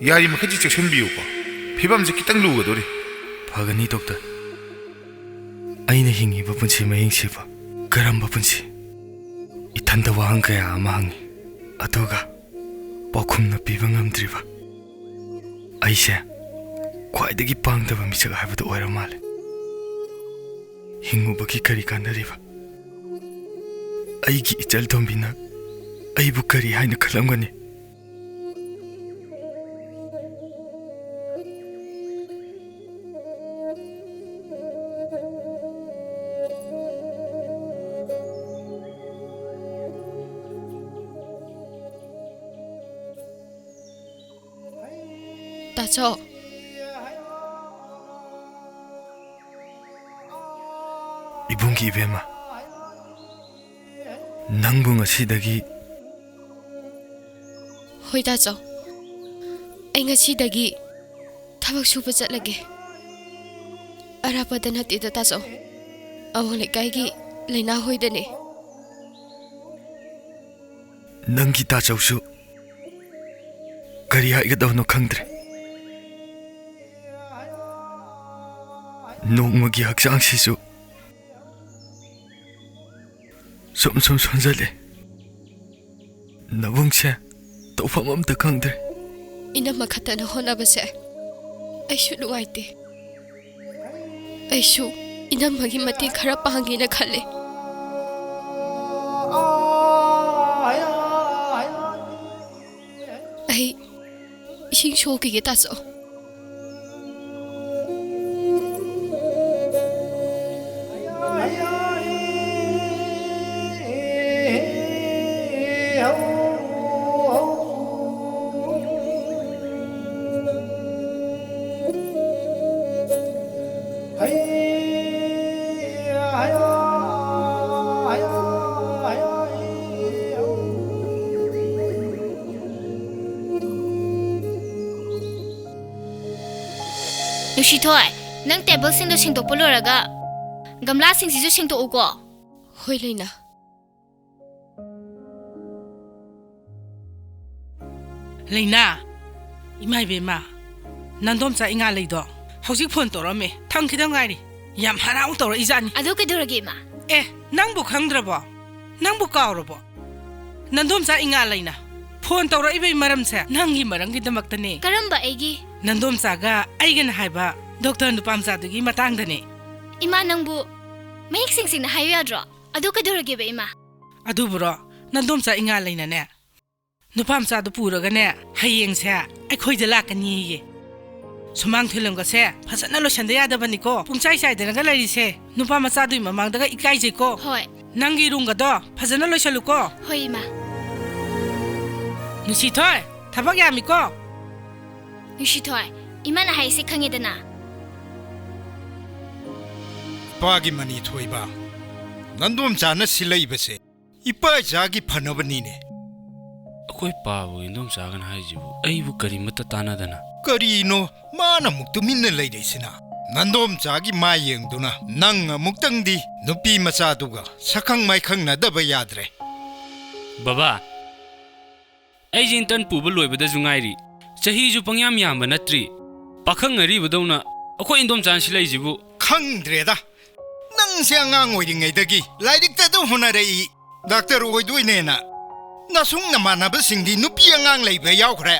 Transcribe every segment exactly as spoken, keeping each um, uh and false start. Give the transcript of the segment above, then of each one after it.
ꯌꯥꯔꯤꯃꯈꯩꯗꯤ ꯆꯦꯛꯁꯤꯟꯕꯤꯌꯨꯀꯣ꯫ ꯐꯤꯕꯝꯁꯦ ꯈꯤꯇꯪ ꯂꯨꯒꯗꯧꯔꯤ꯫ ꯐꯒꯅꯤ, ꯗꯣꯛꯇꯔ꯫ ꯑꯩꯅ ꯍꯤꯡꯉꯤꯕ ꯄꯨꯟꯁꯤ ꯃꯍꯤꯡꯁꯤꯕꯨ ꯀꯔꯝꯕ ꯄꯨꯟꯁꯤ? ꯏꯊꯟꯗ ꯋꯥꯍꯪ ꯀꯌꯥ ꯑꯃ ꯍꯪꯉꯤ, ꯑꯗꯨꯒ ꯄꯥꯎꯈꯨꯝꯅ ꯄꯤꯕ ꯉꯝꯗ꯭ꯔꯤꯕ꯫ ꯑꯩꯁꯦ ꯈ꯭ꯋꯥꯏꯗꯒꯤ ꯄꯥꯡꯗꯕ ꯃꯤꯁꯛ ꯍꯥꯏꯕꯗꯨ ꯑꯣꯏꯔ ꯃꯥꯜꯂꯦ꯫ ꯍꯤꯡꯉꯨꯕꯒꯤ ꯀꯔꯤ ꯀꯥꯟꯅꯔꯤꯕ? ꯑꯩꯒꯤ ꯏꯆꯜ ꯇꯣꯝꯕꯤꯅ ꯑꯩꯕꯨ ꯀꯔꯤ ꯍꯥꯏꯅ ꯈꯜꯂꯝꯒꯅꯤ? ꯇꯥꯆꯧ꯫ ꯏꯕꯨꯡꯒꯤ ꯏꯕꯦꯝꯃ, ꯅꯪꯕꯨ ꯉꯁꯤꯗꯒꯤ ꯍꯣꯏ, ꯇꯥꯆꯧ꯫ ꯑꯩ ꯉꯁꯤꯗꯒꯤ ꯊꯕꯛ ꯁꯨꯕ ꯆꯠꯂꯒꯦ꯫ ꯑꯔꯥꯞꯄꯗ ꯅꯠꯇꯦꯗ, ꯇꯥꯆꯧ꯫ ꯑꯋꯥꯡ ꯂꯩꯀꯥꯏꯒꯤ ꯂꯩꯅꯥ ꯍꯣꯏꯗꯅꯦ꯫ ꯅꯪꯒꯤ ꯇꯥꯆꯧꯁꯨ ꯀꯔꯤ ꯍꯥꯏꯒꯗꯕꯅꯣ ꯈꯪꯗ꯭ꯔꯦ꯫ ꯅꯣꯡꯃꯒꯤ ꯍꯛꯆꯥꯡꯁꯤꯁꯨ ꯁꯨꯝ ꯁꯨꯝ ꯁꯣꯟꯖꯜꯂꯦ꯫ ꯅꯕꯨꯡꯁꯦ ꯇꯧꯐꯝ ꯑꯝꯇ ꯈꯪꯗ꯭ꯔꯦ꯫ ꯏꯅꯝꯃ ꯈꯛꯇꯅ ꯍꯣꯠꯅꯕꯁꯦ ꯑꯩꯁꯨ ꯅꯨꯡꯉꯥꯏꯇꯦ꯫ ꯑꯩꯁꯨ ꯏꯅꯝꯃꯒꯤ ꯃꯇꯦꯡ ꯈꯔ ꯄꯥꯡꯒꯦꯅ ꯈꯜꯂꯦ꯫ ꯑꯩ ꯏꯁꯤꯡ ꯁꯣꯛꯈꯤꯒꯦ, ꯇꯥꯆꯧ꯫ ꯅꯨꯡꯁꯤꯊꯣꯏ, ꯅꯪ ꯇꯦꯕꯜꯁꯤꯡꯗꯣ ꯁꯦꯡꯗꯣꯛꯄ ꯂꯣꯏꯔꯒ ꯒꯝꯂꯥꯁꯤꯡꯁꯤꯁꯨ ꯁꯦꯡꯗꯣꯛꯎꯀꯣ꯫ ꯍꯣꯏ, ꯂꯩꯅꯥ꯫ ꯂꯩꯅꯥ, ꯏꯃꯥ ꯏꯕꯦꯝꯃ, ꯅꯟꯗꯣꯝꯆꯥ ꯏꯉꯥꯂꯩꯗꯣ ꯍꯧꯖꯤꯛ ꯐꯣꯟ ꯇꯧꯔꯛꯑꯝꯃꯦ꯫ ꯊꯝꯈꯤꯗ ꯉꯥꯏꯔꯤ꯫ ꯌꯥꯝ ꯍꯔꯥꯎ ꯇꯧꯔꯛꯏꯖꯥꯠꯅꯤ꯫ ꯑꯗꯨ ꯀꯩꯗꯧꯔꯒꯦ, ꯏꯃꯥ? ꯑꯦ, ꯅꯪꯕꯨ ꯈꯪꯗ꯭ꯔꯕꯣ? ꯅꯪꯕꯨ ꯀꯥꯎꯔꯕꯣ? ꯅꯟꯗꯣꯝꯆꯥ ꯏꯉꯥꯂꯩꯅ ꯐꯣꯟ ꯇꯧꯔꯛꯏꯕꯩ ꯃꯔꯝꯁꯦ ꯅꯪꯒꯤ ꯃꯔꯝꯒꯤꯗꯃꯛꯇꯅꯦ꯫ ꯀꯔꯝꯕ ꯑꯩꯒꯤ? ꯅꯟꯗꯣꯝꯆꯥꯒ ꯑꯩꯒꯅ ꯍꯥꯏꯕ ꯗꯣꯛꯇꯔ ꯅꯨꯄꯥ ꯃꯆꯥꯗꯨꯒꯤ ꯃꯇꯥꯡꯗꯅꯦ꯫ ꯏꯃꯥ, ꯅꯪꯕꯨ ꯃꯌꯦꯛ ꯁꯦꯡ ꯁꯦꯡꯅ ꯍꯥꯏꯌꯨ ꯌꯥꯗ꯭ꯔꯣ? ꯑꯗꯨ ꯀꯩꯗꯧꯔꯒꯦꯕ, ꯏꯃꯥ? ꯑꯗꯨꯕꯨꯔꯣ, ꯅꯟꯗꯣꯝꯆꯥ ꯏꯉꯥꯂꯩꯅꯅꯦ, ꯅꯨꯄꯥ ꯃꯆꯥꯗꯨ ꯄꯨꯔꯒꯅꯦ, ꯍꯌꯦꯡꯁꯦ ꯑꯩꯈꯣꯏꯗ ꯂꯥꯛꯀꯅꯤꯌꯦ꯫ ꯁꯨꯃꯥꯡ ꯊꯦꯂꯝꯒꯁꯦ ꯐꯖꯅ ꯂꯣꯏꯁꯟꯗ ꯌꯥꯗꯕꯅꯤꯀꯣ꯫ ꯄꯨꯡꯆꯥꯏ ꯆꯥꯏꯗꯅꯒ ꯂꯩꯔꯤꯁꯦ ꯅꯨꯄꯥ ꯃꯆꯥꯗꯨꯒꯤ ꯃꯃꯥꯡꯗꯒ ꯏꯀꯥꯏꯖꯩꯀꯣ꯫ ꯍꯣꯏ꯫ ꯅꯪꯒꯤ ꯔꯨꯝꯒꯗꯣ ꯐꯖꯅ ꯂꯣꯏꯁꯜꯂꯨꯀꯣ꯫ ꯍꯣꯏ, ꯏꯃꯥ꯫ ꯅꯨꯡꯁꯤꯊꯣꯏ, ꯊꯕꯛ ꯌꯥꯝꯃꯤꯀꯣ꯫ ꯅꯨꯡꯁꯤꯊꯣꯏ, ꯏꯃꯥꯅ ꯍꯥꯏꯁꯦ ꯈꯪꯉꯦꯗꯅ꯫ ꯏꯄꯥꯒꯤ ꯃꯅꯤ ꯊꯣꯏꯕ, ꯅꯟꯗꯣꯝꯆꯥꯅ ꯁꯤꯜꯂꯛꯏꯕꯁꯦ ꯏꯄꯥ ꯏꯆꯥꯒꯤ ꯐꯅꯕꯅꯤꯅꯦ꯫ ꯑꯩꯈꯣꯏ ꯄꯥꯕꯨ ꯏꯟꯗꯣꯝꯆꯥꯒꯅ ꯍꯥꯏꯁꯤꯕꯨ ꯑꯩꯕꯨ ꯀꯔꯤꯃꯠꯇ ꯇꯥꯟꯅꯗꯅ? ꯀꯔꯤꯅꯣ ꯃꯥꯅ ꯑꯃꯨꯛ ꯇꯨꯃꯤꯟꯅ ꯂꯩꯔꯤꯁꯤꯅ? ꯅꯟꯗꯣꯝꯆꯥꯒꯤ ꯃꯥꯏ ꯌꯦꯡꯗꯨꯅ ꯅꯪ ꯑꯃꯨꯛꯇꯪꯗꯤ ꯅꯨꯄꯤ ꯃꯆꯥꯗꯨꯒ ꯁꯛꯈꯪ ꯃꯥꯏꯈꯪꯅꯗꯕ ꯌꯥꯗ꯭ꯔꯦ꯫ ꯕꯕꯥ, ꯑꯩꯁꯦ intern ꯄꯨꯕ ꯂꯣꯏꯕꯗꯁꯨ ꯉꯥꯏꯔꯤ꯫ ꯆꯍꯤꯁꯨ ꯄꯪꯌꯥꯝ ꯌꯥꯝꯕ ꯅꯠꯇ꯭ꯔꯤ꯫ ꯄꯥꯈꯪ ꯑꯔꯤꯕꯗꯧꯅ ꯑꯩꯈꯣꯏ ꯏꯟꯗꯣꯝꯆꯥꯅ ꯁꯤꯜꯂꯛꯏꯁꯤꯕꯨ꯫ ꯈꯪꯗ꯭ꯔꯦꯗ꯫ ꯅꯪꯁꯦ ꯑꯉꯥꯡ ꯑꯣꯏꯔꯤꯉꯩꯗꯒꯤ ꯂꯥꯏꯔꯤꯛꯇ ꯑꯗꯨꯝ ꯍꯣꯠꯅꯔꯛꯏ, ꯗꯥꯛꯇꯔ ꯑꯣꯏꯗꯣꯏꯅꯦꯅ꯫ ꯅꯁꯨꯡ ꯅꯃꯥꯟꯅꯕꯁꯤꯡꯗꯤ ꯅꯨꯄꯤ ꯑꯉꯥꯡ ꯂꯩꯕ ꯌꯥꯎꯈ꯭ꯔꯦ꯫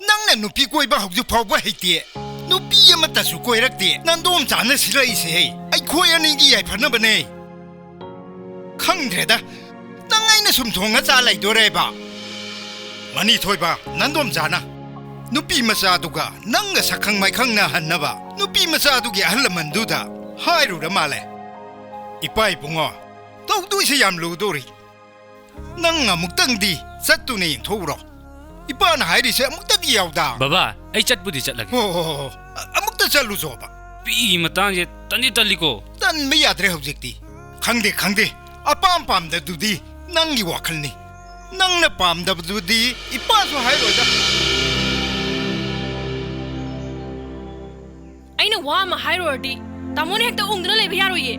ꯅꯪꯅ ꯅꯨꯄꯤ ꯀꯣꯏꯕ ꯍꯧꯖꯤꯛ ꯐꯥꯎꯕ ꯍꯩꯇꯦ꯫ ꯅꯨꯄꯤ ꯑꯃꯠꯇꯁꯨ ꯀꯣꯏꯔꯛꯇꯦ꯫ ꯅꯟꯗꯣꯝꯆꯥꯅ ꯁꯤꯜꯂꯛꯏꯁꯦ ꯑꯩꯈꯣꯏ ꯑꯅꯤꯒꯤ ꯌꯥꯏꯐꯅꯕꯅꯦ꯫ ꯈꯪꯗ꯭ꯔꯦꯗ, ꯅꯪ ꯑꯩꯅ ꯁꯨꯝ ꯊꯣꯡꯉ ꯆꯥ ꯂꯩꯗꯣꯔꯦꯕ? ꯃꯅꯤ ꯊꯣꯏꯕ, ꯅꯟꯗꯣꯝꯆꯥꯅ ꯅꯨꯄꯤ ꯃꯆꯥꯗꯨꯒ ꯅꯪꯒ ꯁꯛꯈꯪ ꯃꯥꯏꯈꯪꯅꯍꯟꯅꯕ ꯅꯨꯄꯤ ꯃꯆꯥꯗꯨꯒꯤ ꯑꯍꯜ ꯂꯃꯟꯗꯨꯗ ꯍꯥꯏꯔꯨꯔ ꯃꯥꯜꯂꯦ꯫ ꯏꯄꯥ ꯏꯕꯨꯡꯉꯣ, ꯇꯧꯗꯣꯏꯁꯦ ꯌꯥꯝ ꯂꯨꯗꯣꯔꯤ꯫ ꯅꯪ ꯑꯃꯨꯛꯇꯪꯗꯤ ꯆꯠꯇꯨꯅ ꯌꯦꯡꯊꯣꯛꯎꯔꯣ꯫ ꯏꯄꯥꯅ ꯍꯥꯏꯔꯤꯁꯦ ꯑꯃꯨꯛꯇꯗꯤ ꯌꯥꯎꯗ꯫ ꯕꯕꯥ, ꯑꯩ ꯆꯠꯄꯨꯗꯤ ꯆꯠꯂꯒꯦ꯫ ꯍꯣ, ꯍꯣ, ꯍꯣ, ꯍꯣ꯫ ꯑ-, ꯑꯃꯨꯛꯇ ꯆꯠꯂꯨꯆꯣꯕ꯫ ꯅꯨꯄꯤꯒꯤ ꯃꯇꯥꯡꯁꯦ ꯇꯟꯗꯤ ꯇꯜꯂꯤꯀꯣ꯫ ꯇꯟꯕ ꯌꯥꯗ꯭ꯔꯦ ꯍꯧꯖꯤꯛꯇꯤ꯫ ꯈꯪꯗꯦ, ꯈꯪꯗꯦ꯫ ꯑꯄꯥꯝ ꯄꯥꯝꯗꯗꯨꯗꯤ ꯅꯪꯒꯤ ꯋꯥꯈꯜꯅꯤ꯫ ꯅꯪꯅ ꯄꯥꯝꯗꯕꯗꯨꯗꯤ ꯏꯄꯥꯁꯨ ꯍꯥꯏꯔꯣꯏꯗ꯫ ꯑꯩꯅ ꯋꯥ ꯑꯃ ꯍꯥꯏꯔꯨꯔꯗꯤ ꯇꯥꯃꯣꯅ ꯍꯦꯛꯇ ꯎꯪꯗꯨꯅ ꯂꯩꯕ ꯌꯥꯔꯣꯏꯌꯦ꯫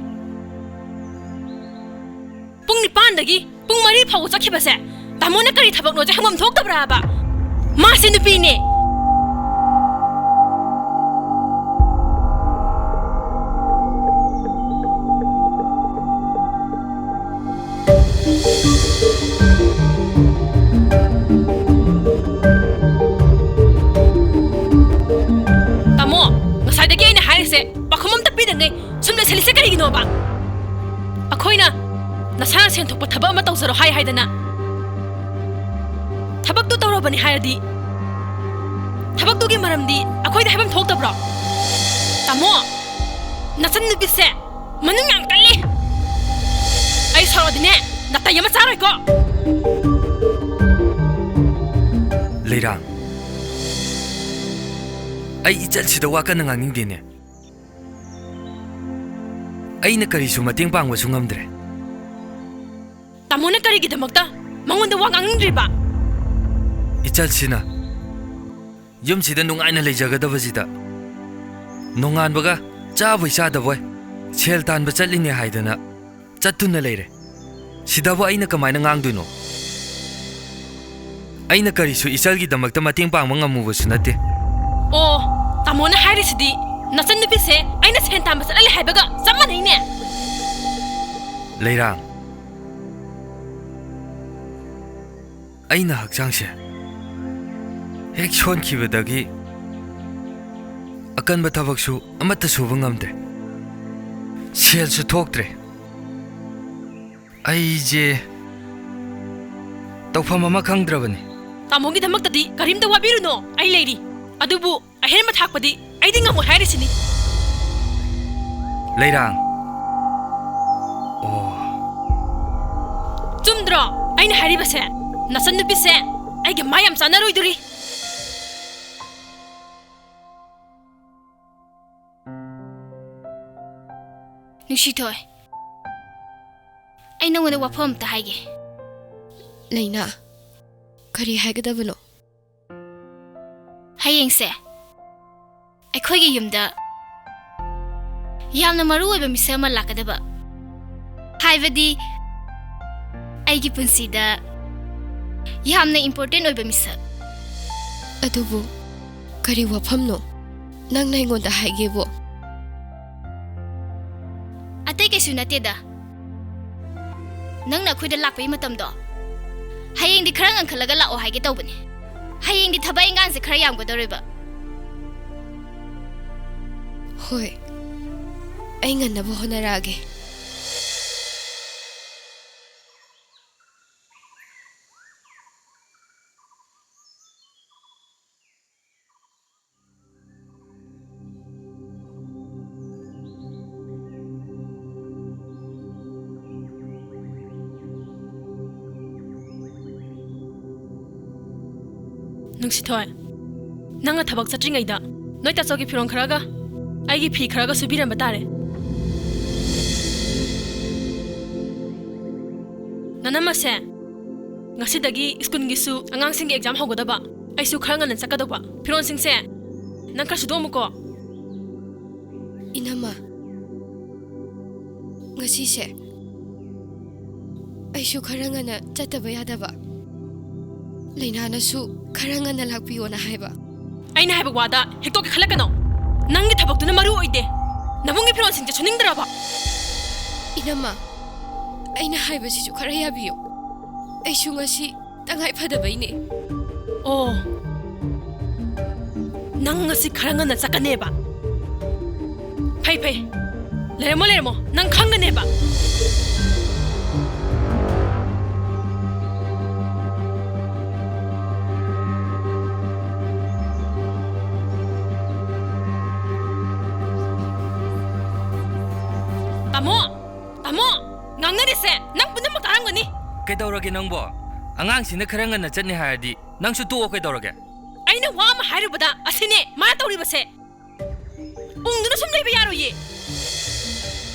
ꯄꯨꯡ ꯅꯤꯄꯥꯟꯗꯒꯤ ꯄꯨꯡ ꯃꯔꯤ ꯐꯥꯎꯕ ꯆꯠꯈꯤꯕꯁꯦ ꯇꯥꯃꯣꯅ ꯀꯔꯤ ꯊꯕꯛꯅꯣꯁꯦ ꯍꯪꯐꯝ ꯊꯣꯛꯇꯕ꯭ꯔꯥꯕ? ꯃꯥꯁꯦ ꯅꯨꯄꯤꯅꯦ꯫ ꯇꯥꯃꯣ, ꯉꯁꯥꯏꯗꯒꯤ ꯑꯩꯅ ꯍꯥꯏꯔꯤꯁꯦ ꯄꯥꯎꯈꯨꯝ ꯑꯝꯇ ꯄꯤꯗꯉꯩ ꯁꯨꯝ ꯂꯩꯁꯜꯂꯤꯁꯦ ꯀꯔꯤꯒꯤꯅꯣꯕ? ꯑꯩꯈꯣꯏꯅ ꯅꯁꯥꯅ ꯁꯦꯟ ꯊꯣꯛꯄ ꯊꯕꯛ ꯑꯃ ꯇꯧꯖꯔꯣ ꯍꯥꯏ ꯍꯥꯏꯗꯅ, ꯊꯕꯛꯇꯨ ꯇꯧꯔꯕꯅꯤ ꯍꯥꯏꯔꯗꯤ, ꯊꯕꯛꯇꯨꯒꯤ ꯃꯔꯝꯗꯤ ꯑꯩꯈꯣꯏꯗ ꯍꯥꯏꯐꯝ ꯊꯣꯛꯇꯕ꯭ꯔꯣ? ꯇꯥꯃꯣ, ꯅꯆꯟ ꯅꯨꯄꯤꯁꯦ ꯃꯅꯨꯡ ꯌꯥꯝ ꯀꯜꯂꯤ꯫ ꯑꯩ ꯁꯥꯎꯔꯗꯤꯅꯦ, ꯅꯥꯇꯩ ꯑꯃ ꯆꯥꯔꯣꯏꯀꯣ꯫ ꯂꯩꯔꯥꯡ, ꯑꯩ ꯏꯆꯜꯁꯤꯗ ꯋꯥ ꯀꯟꯅ ꯉꯥꯡꯅꯤꯡꯗꯦꯅꯦ꯫ ꯑꯩꯅ ꯀꯔꯤꯁꯨ ꯃꯇꯦꯡ ꯄꯥꯡꯕꯁꯨ ꯉꯝꯗ꯭ꯔꯦ꯫ ꯇꯥꯃꯣꯅ ꯀꯔꯤꯒꯤꯗꯃꯛꯇ ꯃꯉꯣꯟꯗ ꯋꯥ ꯉꯥꯡꯅꯤꯡꯗ꯭ꯔꯤꯕ? ꯏꯆꯜꯁꯤꯅ ꯌꯨꯝꯁꯤꯗ ꯅꯨꯡꯉꯥꯏꯅ ꯂꯩꯖꯒꯗꯕꯁꯤꯗ, ꯅꯣꯡꯉꯥꯟꯕꯒ ꯆꯥꯕꯣꯏ ꯆꯥꯗꯕꯣꯏ ꯁꯦꯜ ꯇꯥꯟꯕ ꯆꯠꯂꯤꯅꯦ ꯍꯥꯏꯗꯅ ꯆꯠꯇꯨꯅ ꯂꯩꯔꯦ꯫ ꯁꯤꯗꯕꯨ ꯑꯩꯅ ꯀꯃꯥꯏꯅ ꯉꯥꯡꯗꯣꯏꯅꯣ? ꯑꯩꯅ ꯀꯔꯤꯁꯨ ꯏꯆꯜꯒꯤꯗꯃꯛꯇ ꯃꯇꯦꯡ ꯄꯥꯡꯕ ꯉꯝꯃꯨꯕꯁꯨ ꯅꯠꯇꯦ꯫ ꯑꯣ, ꯇꯥꯃꯣꯅ ꯍꯥꯏꯔꯤꯁꯤꯗꯤ ꯅꯆꯟꯅꯨꯄꯤꯁꯦ ꯑꯩꯅ ꯁꯦꯟ ꯇꯥꯟꯕ ꯆꯠꯍꯜꯂꯦ ꯍꯥꯏꯕꯒ ꯆꯞ ꯃꯥꯟꯅꯩꯅꯦ꯫ ꯂꯩꯔꯥꯡ, ꯑꯩꯅ ꯍꯛꯆꯥꯡꯁꯦ ꯍꯦꯛ ꯁꯣꯟꯈꯤꯕꯗꯒꯤ ꯑꯀꯟꯕ ꯊꯕꯛꯁꯨ ꯑꯃꯠꯇ ꯁꯨꯕ ꯉꯝꯗ꯭ꯔꯦ, ꯁꯦꯜꯁꯨ ꯊꯣꯛꯇ꯭ꯔꯦ꯫ ꯑꯩꯁꯦ ꯇꯧꯐꯝ ꯑꯃ ꯈꯪꯗ꯭ꯔꯕꯅꯤ꯫ ꯇꯥꯃꯣꯒꯤꯗꯃꯛꯇꯗꯤ ꯀꯔꯤꯝꯇ ꯋꯥꯕꯤꯔꯨꯅꯣ, ꯑꯩ ꯂꯩꯔꯤ꯫ ꯑꯗꯨꯕꯨ ꯑꯍꯦꯟꯕ ꯊꯥꯛꯄꯗꯤ ꯑꯩꯗꯤ ꯉꯝꯃꯣꯏ ꯍꯥꯏꯔꯤꯁꯤꯅꯤ꯫ ꯂꯩꯔꯥꯡ꯫ ꯑꯣ꯫ ꯆꯨꯝꯗ꯭ꯔꯣ ꯑꯩꯅ ꯍꯥꯏꯔꯤꯕꯁꯦ? ꯅꯆꯟꯅꯨꯄꯤꯁꯦ ꯑꯩꯒ ꯃꯥ ꯌꯥꯝ ꯆꯥꯟꯅꯔꯣꯏꯗꯣꯔꯤ꯫ ꯅꯨꯡꯁꯤꯊꯣꯏ, ꯑꯩ ꯅꯉꯣꯟꯗ ꯋꯥꯐꯝ ꯑꯝꯇ ꯍꯥꯏꯒꯦ꯫ ꯂꯩꯅꯥ, ꯀꯔꯤ ꯍꯥꯏꯒꯗꯕꯅꯣ? ꯍꯌꯦꯡꯁꯦ ꯑꯩꯈꯣꯏꯒꯤ ꯌꯨꯝꯗ ꯌꯥꯝꯅ ꯃꯔꯨ ꯑꯣꯏꯕ ꯃꯤꯁꯛ ꯑꯃ ꯂꯥꯛꯀꯗꯕ, ꯍꯥꯏꯕꯗꯤ ꯑꯩꯒꯤ ꯄꯨꯟꯁꯤꯗ ꯌꯥꯝꯅ important ꯑꯣꯏꯕ ꯃꯤꯁꯛ꯫ ꯑꯗꯨꯕꯨ ꯀꯔꯤ ꯋꯥꯐꯝꯅꯣ ꯅꯪꯅ ꯑꯩꯉꯣꯟꯗ ꯍꯥꯏꯒꯦꯕꯨ? ꯑꯇꯩ ꯀꯩꯁꯨ ꯅꯠꯇꯦꯗ꯫ ꯅꯪꯅ ꯑꯩꯈꯣꯏꯗ ꯂꯥꯛꯄꯒꯤ ꯃꯇꯝꯗꯣ, ꯍꯌꯦꯡꯗꯤ ꯈꯔ ꯉꯟꯈꯠꯂꯒ ꯂꯥꯛꯑꯣ ꯍꯥꯏꯒꯦ ꯇꯧꯕꯅꯦ꯫ ꯍꯌꯦꯡꯗꯤ ꯊꯕꯛ ꯏꯟꯈꯥꯡꯁꯦ ꯈꯔ ꯌꯥꯝꯒꯗꯧꯔꯦꯕ꯫ ꯍꯣꯏ, ꯑꯩ ꯉꯟꯅꯕ ꯍꯣꯠꯅꯔꯛꯑꯒꯦ꯫ ꯅꯨꯡꯁꯤꯊꯣꯏ, ꯅꯪꯅ ꯊꯕꯛ ꯆꯠꯇ꯭ꯔꯤꯉꯩꯗ ꯅꯣꯏ ꯇꯥꯆꯧꯒꯤ ꯐꯤꯔꯣꯜ ꯈꯔꯒ ꯑꯩꯒꯤ ꯐꯤ ꯈꯔꯒ ꯁꯨꯕꯤꯔꯝꯕ ꯇꯥꯔꯦ꯫ ꯅꯅꯝꯃꯁꯦ, ꯉꯁꯤꯗꯒꯤ ꯁ꯭ꯀꯨꯜꯒꯤꯁꯨ ꯑꯉꯥꯡꯁꯤꯡꯒꯤ ꯑꯦꯛꯖꯥꯝ ꯍꯧꯒꯗꯕ꯫ ꯑꯩꯁꯨ ꯈꯔ ꯉꯟꯅ ꯆꯠꯀꯗꯧꯕ꯫ ꯐꯤꯔꯣꯜꯁꯤꯡꯁꯦ ꯅꯪ ꯈꯔ ꯁꯨꯗꯣꯛꯑꯝꯃꯨꯀꯣ꯫ ꯏꯅꯝꯃ, ꯉꯁꯤꯁꯦ ꯑꯩꯁꯨ ꯈꯔ ꯉꯟꯅ ꯆꯠꯇꯕ ꯌꯥꯗꯕ꯫ ꯂꯩꯅꯥꯅꯁꯨ ꯈꯔ ꯉꯟꯅ ꯂꯥꯛꯄꯤꯌꯣꯅ ꯍꯥꯏꯕ꯫ ꯑꯩꯅ ꯍꯥꯏꯕ ꯋꯥꯗ ꯍꯦꯛꯇ ꯈꯜꯂꯛꯀꯅꯣ꯫ ꯅꯪꯒꯤ ꯊꯕꯛꯇꯨꯅ ꯃꯔꯨ ꯑꯣꯏꯗꯦ꯫ ꯅꯕꯨꯡꯒꯤ ꯐꯤꯔꯣꯜꯁꯤꯡꯁꯦ ꯁꯨꯅꯤꯡꯗ꯭ꯔꯕ? ꯏꯅꯝꯃ, ꯑꯩꯅ ꯍꯥꯏꯕꯁꯤꯁꯨ ꯈꯔ ꯌꯥꯕꯤꯌꯨ꯫ ꯑꯩꯁꯨ ꯉꯁꯤ ꯇꯉꯥꯏ ꯐꯗꯕꯩꯅꯦ꯫ ꯑꯣ, ꯅꯪ ꯉꯁꯤ ꯈꯔ ꯉꯟꯅ ꯆꯠꯀꯅꯦꯕ? ꯐꯩ, ꯐꯩ꯫ ꯂꯩꯔꯝꯃꯣ, ꯂꯩꯔꯝꯃꯣ꯫ ꯅꯪ ꯈꯪꯒꯅꯦꯕ꯫ ꯇꯥꯃꯣ! ꯇꯥꯃꯣ! ꯉꯥꯡꯅꯔꯤꯁꯦ ꯅꯪ ꯄꯨꯝꯅꯃꯛ ꯇꯥꯔꯝꯒꯅꯤ꯫ ꯀꯩꯗꯧꯔꯒꯦ ꯅꯪꯕꯣ? ꯑꯉꯥꯡꯁꯤꯡꯅ ꯈꯔ ꯉꯟꯅ ꯆꯠꯅꯤ ꯍꯥꯏꯔꯗꯤ ꯅꯪꯁꯨ ꯇꯣꯛꯑꯣ ꯀꯩꯗꯧꯔꯒꯦ? ꯑꯩꯅ ꯋꯥ ꯑꯃ ꯍꯥꯏꯔꯨꯕꯗ ꯑꯁꯤꯅꯦ ꯃꯥꯅ ꯇꯧꯔꯤꯕꯁꯦ꯫ ꯎꯪꯗꯨꯅ ꯁꯨꯝ ꯂꯩꯕ ꯌꯥꯔꯣꯏꯌꯦ꯫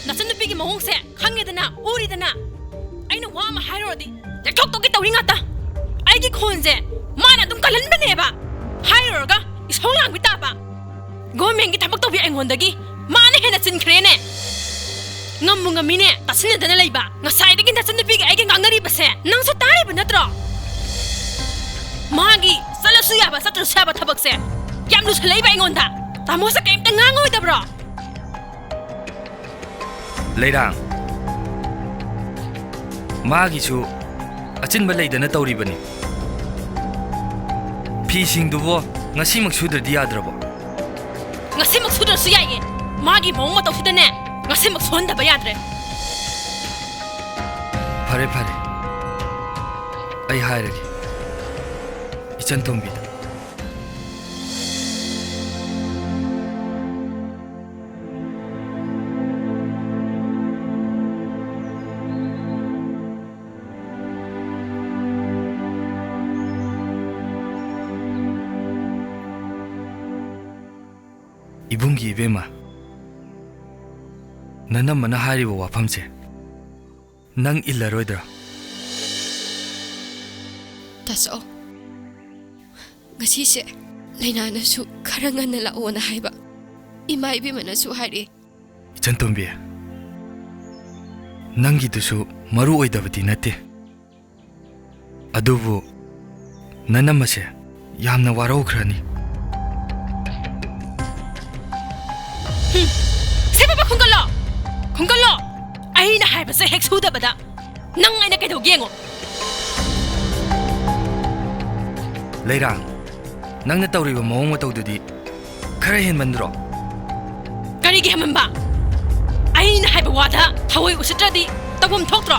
ꯅꯆꯟꯅꯨꯄꯤꯒꯤ ꯃꯑꯣꯡꯁꯦ ꯈꯪꯉꯦꯗꯅ, ꯎꯔꯤꯗꯅ꯫ ꯑꯩꯅ ꯋꯥ ꯑꯃ ꯍꯥꯏꯔꯨꯔꯗꯤ ꯂꯦꯛꯊꯣꯛ ꯇꯧꯒꯦ ꯇꯧꯔꯤ ꯉꯥꯛꯇ꯫ ꯑꯩꯒꯤ ꯈꯣꯟꯁꯦ ꯃꯥꯅ ꯑꯗꯨꯝ ꯀꯜꯍꯟꯕꯅꯦꯕ꯫ ꯍꯥꯏꯔꯨꯔꯒ ꯏꯁꯧ ꯂꯥꯡꯕꯤ ꯇꯥꯕ꯫ ꯒꯣꯔꯃꯦꯟꯒꯤ ꯊꯕꯛ ꯇꯧꯕꯤ ꯑꯩꯉꯣꯟꯗꯒꯤ ꯃꯥꯅ ꯍꯦꯟꯅ ꯆꯤꯟꯈ꯭ꯔꯦꯅꯦ꯫ ꯉꯝꯕꯨ ꯉꯝꯃꯤꯅꯦ ꯇꯥꯁꯤꯟꯅꯗꯅ ꯂꯩꯕ꯫ ꯉꯁꯥꯏꯗꯒꯤ ꯅꯆꯟꯅꯨꯄꯤꯒ ꯑꯩꯒ ꯉꯥꯡꯅꯔꯤꯕꯁꯦ ꯅꯪꯁꯨ ꯇꯥꯔꯤꯕ ꯅꯠꯇ꯭ꯔꯣ? ꯃꯥꯒꯤ ꯆꯠꯂ ꯆꯠꯇ꯭ꯔꯁꯨ ꯌꯥꯕ, ꯆꯠꯇ꯭ꯔꯁꯨ ꯌꯥꯕ ꯊꯕꯛꯁꯦ ꯌꯥꯝ ꯂꯨꯁꯜꯂꯛꯏꯕ ꯑꯩꯉꯣꯟꯗ꯫ ꯇꯥꯃꯣꯁꯦ ꯀꯩꯝꯇ ꯉꯥꯡꯉꯣꯏꯗꯕ꯭ꯔꯣ? ꯂꯩꯔꯥꯡ, ꯃꯥꯒꯤꯁꯨ ꯑꯆꯤꯟꯕ ꯂꯩꯗꯅ ꯇꯧꯔꯤꯕꯅꯤ꯫ ꯐꯤꯁꯤꯡꯗꯨꯕꯨ ꯉꯁꯤꯃꯛ ꯁꯨꯗ꯭ꯔꯗꯤ ꯌꯥꯗ꯭ꯔꯕꯣ? ꯉꯁꯤꯃꯛ ꯁꯨꯗ꯭ꯔꯁꯨ ꯌꯥꯏꯌꯦ꯫ ꯃꯥꯒꯤ ꯃꯑꯣꯡ ꯃꯇꯧꯁꯤꯗꯅꯦ, ꯉꯁꯤꯃꯛ ꯁꯨꯍꯟꯗꯕ ꯌꯥꯗ꯭ꯔꯦ꯫ ꯐꯔꯦ, ꯐꯔꯦ, ꯑꯩ ꯍꯥꯏꯔꯒꯦ ꯏꯆꯟ ꯇꯣꯝꯕꯤꯗ꯫ ꯏꯕꯨꯡꯒꯤ ꯏꯕꯦꯝꯃ, ꯅꯅꯝꯃꯅ ꯍꯥꯏꯔꯤꯕ ꯋꯥꯐꯝꯁꯦ ꯅꯪ ꯏꯜꯂꯔꯣꯏꯗ꯭ꯔꯥ? ꯇꯥꯆꯧ, ꯉꯁꯤꯁꯦ ꯂꯩꯅꯥꯅꯁꯨ ꯈꯔ ꯉꯟꯅ ꯂꯥꯛꯑꯣꯅ ꯍꯥꯏꯕ, ꯏꯃꯥ ꯏꯕꯦꯝꯃꯅꯁꯨ ꯍꯥꯏꯔꯛꯑꯦ꯫ ꯏꯆꯟꯇꯣꯝꯕꯤ, ꯅꯪꯒꯤꯗꯨꯁꯨ ꯃꯔꯨ ꯑꯣꯏꯗꯕꯗꯤ ꯅꯠꯇꯦ, ꯑꯗꯨꯕꯨ ꯅꯅꯝꯃꯁꯦ ꯌꯥꯝꯅ ꯋꯥꯔꯧꯈ꯭ꯔꯅꯤ꯫ ꯍꯨꯝ! ꯁꯦ ꯕꯕꯥ, ꯈꯨꯝꯒꯠꯂꯣ! ꯈꯨꯝꯒꯠꯂꯣ! ꯑꯩꯅ ꯍꯥꯏꯕꯁꯦ ꯍꯦꯛ ꯁꯨꯗꯕꯗ ꯅꯪ ꯑꯩꯅ ꯀꯩꯗꯧꯒꯦ ꯌꯦꯡꯉꯣ꯫ ꯂꯩꯔꯥꯡ, ꯅꯪꯅ ꯇꯧꯔꯤꯕ ꯃꯑꯣꯡ ꯃꯇꯧꯗꯨꯗꯤ ꯈꯔ ꯍꯦꯟꯃꯟꯗ꯭ꯔꯣ? ꯀꯔꯤꯒꯤ ꯍꯦꯟꯃꯟꯕ? ꯑꯩꯅ ꯍꯥꯏꯕ ꯋꯥꯗ ꯊꯑꯣꯏ ꯎꯁꯤꯠꯇ꯭ꯔꯗꯤ ꯇꯧꯐꯝ ꯊꯣꯛꯇ꯭ꯔꯣ?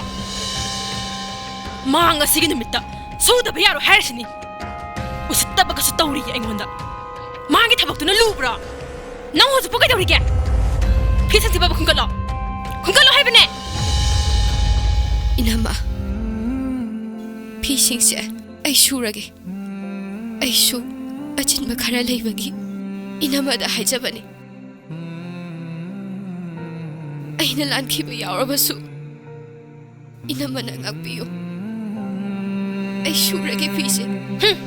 ꯃꯥ ꯉꯁꯤꯒꯤ ꯅꯨꯃꯤꯠꯇ ꯁꯨꯗꯕ ꯌꯥꯔꯣꯏ ꯍꯥꯏꯔꯤꯁꯤꯅꯤ꯫ ꯎꯁꯤꯠꯇꯕꯒꯁꯨ ꯇꯧꯔꯤꯌꯦ ꯑꯩꯉꯣꯟꯗ꯫ ꯃꯥꯒꯤ ꯊꯕꯛꯇꯨꯅ ꯂꯨꯕ꯭ꯔꯣ? ꯅꯪ ꯍꯧꯖꯤꯛꯄꯨ ꯀꯩꯗꯧꯔꯤꯒꯦ? ꯐꯤ ꯁꯟꯁꯤꯕꯕ ꯈꯨꯟꯒꯠꯂꯣ꯫ ꯈꯨꯟꯒꯠꯂꯣ ꯍꯥꯏꯕꯅꯦ꯫ ꯏꯅꯝꯃ, ꯐꯤꯁꯤꯡꯁꯦ ꯑꯩ ꯁꯨꯔꯒꯦ꯫ ꯑꯩꯁꯨ ꯑꯆꯤꯟꯕ ꯈꯔ ꯂꯩꯕꯒꯤ ꯏꯅꯝꯃꯗ ꯍꯥꯏꯖꯕꯅꯤ꯫ ꯑꯩꯅ ꯂꯥꯟꯈꯤꯕ ꯌꯥꯎꯔꯕꯁꯨ ꯏꯅꯝꯃꯅ ꯉꯥꯛꯄꯤꯌꯨ꯫ ꯑꯩ ꯁꯨꯔꯒꯦ ꯐꯤꯁꯦ꯫ ꯍꯨꯝ꯫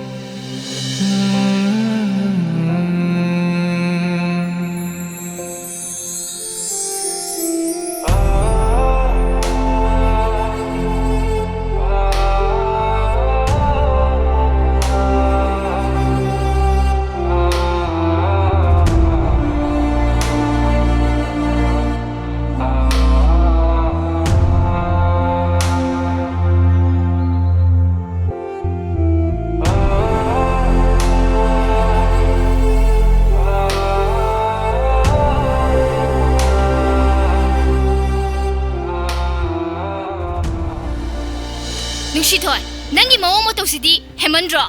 ꯅꯨꯡꯁꯤꯊꯣꯏ, ꯅꯪꯒꯤ ꯃꯑꯣꯡ ꯃꯇꯧꯁꯤꯗꯤ ꯍꯦꯃꯟꯗ꯭ꯔꯣ?